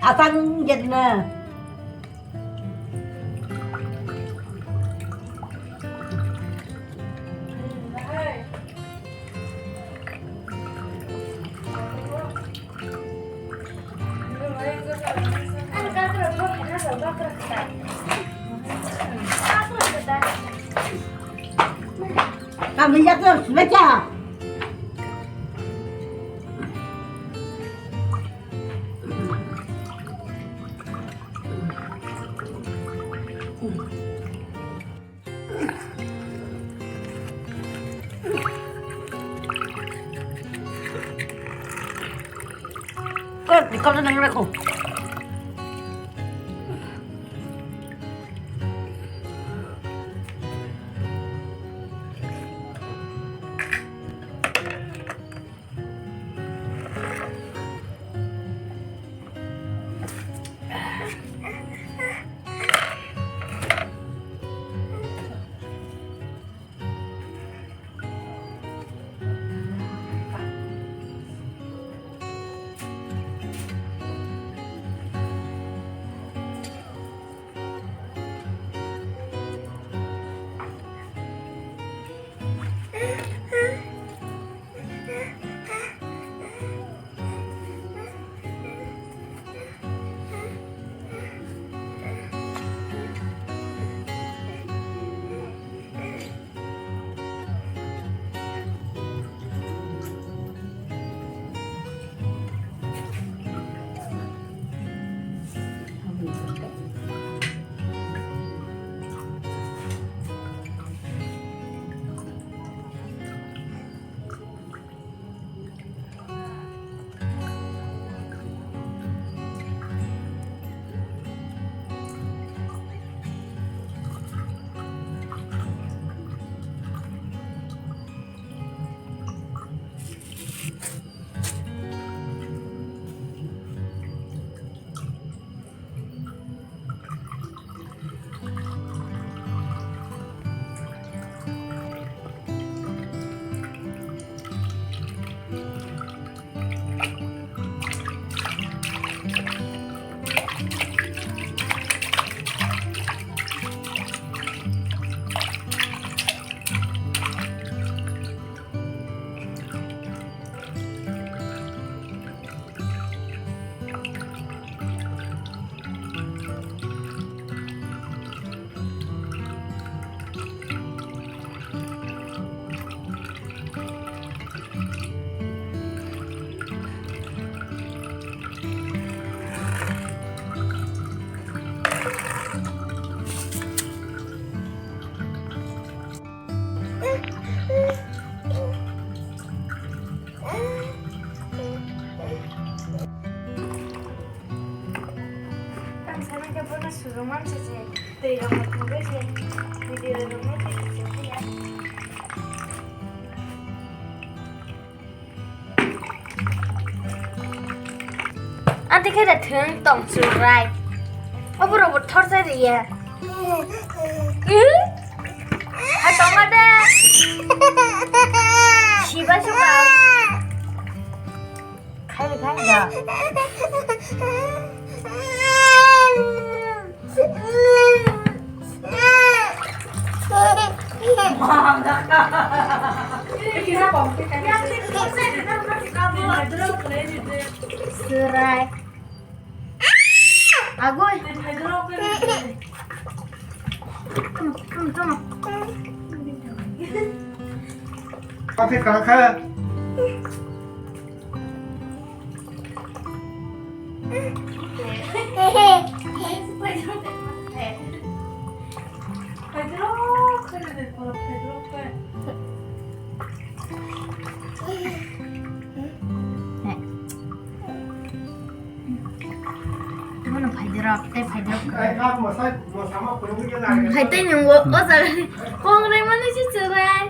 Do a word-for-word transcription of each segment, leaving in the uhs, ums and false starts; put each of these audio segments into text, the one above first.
Asang jet na. Kami ya ke, sudah cah. Kau, kau senang aku. Tang sana khe bono suruman se se tei rok thangwi se video rok no tei se ya. Anti khe da thwng tong chwrai. Obo rok bo thor chai riya. Hai tong ma de. Sibai suka. Khai khai da. Serai. Agoi. Kafe kakha. Tei phaidorok, tei phaidorok. Hai tei nung o, o jaga ni kong rai mani si chwrai.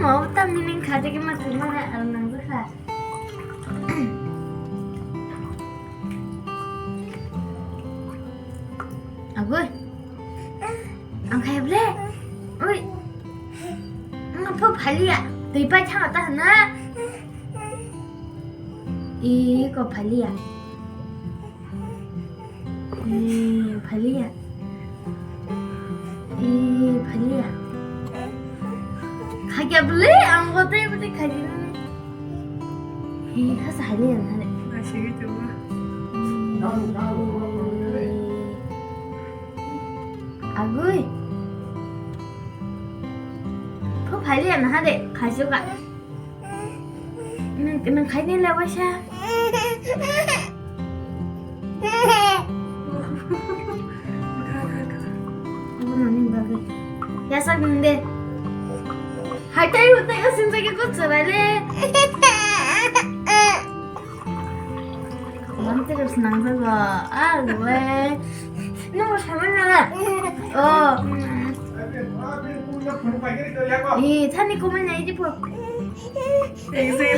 Mau tamni ning kha de ke ma thumana al nang kha. Agoi. Ang khai ble. Oi. Ang pho phalia. Tei pai thang ta na. I ko phalia. Ee, phalia. Ee, phalia. Khakya bwle, ang bo tei bwle khajinani. Ee, khasa phalia na le. Nasi gitu mah. Agoi. Pho phalia na hade, khajuka. Nang, nang khaini le waisa. Abo nani bagwi. Yasak nung de. Hai tai utai asin jagi ko charai le. Mantir snang jago. Ah, we. Nung sama na. Oh. Ee, thani kumui nai di pho.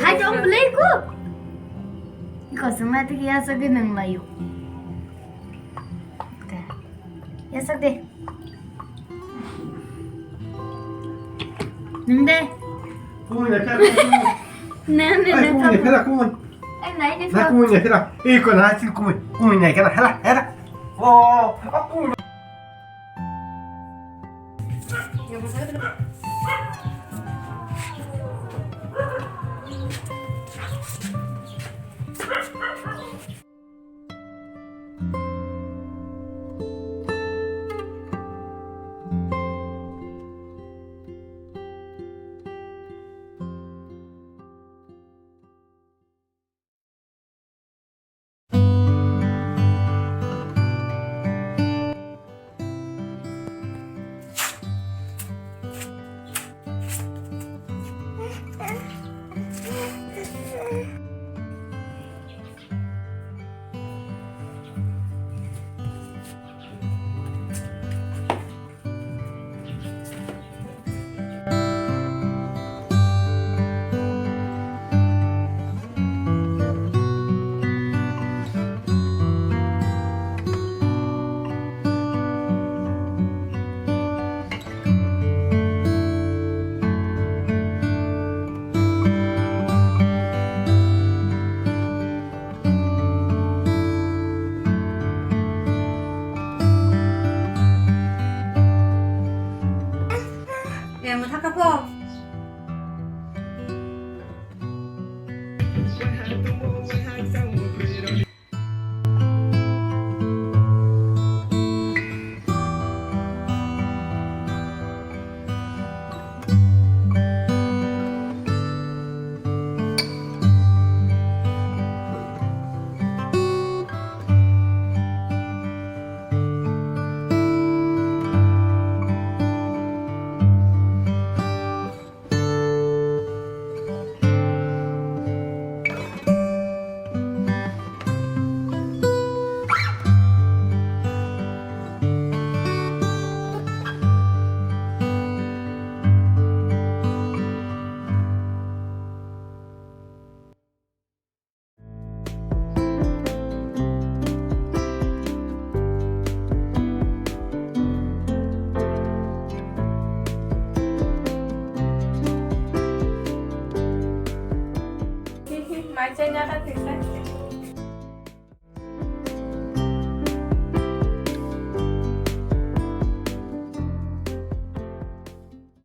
Hai tong play ko. Iko sema tiki ya sa de nang layo. Ka. Ya sa de. Nung de. Kumui nai kha. Ne, ne, ne. Kumui nai kha kumui. Ai, nai de. Na kumui nai kha. Iko na sin kumui. Kumui nai kha. Hela, hela. Oh, aku.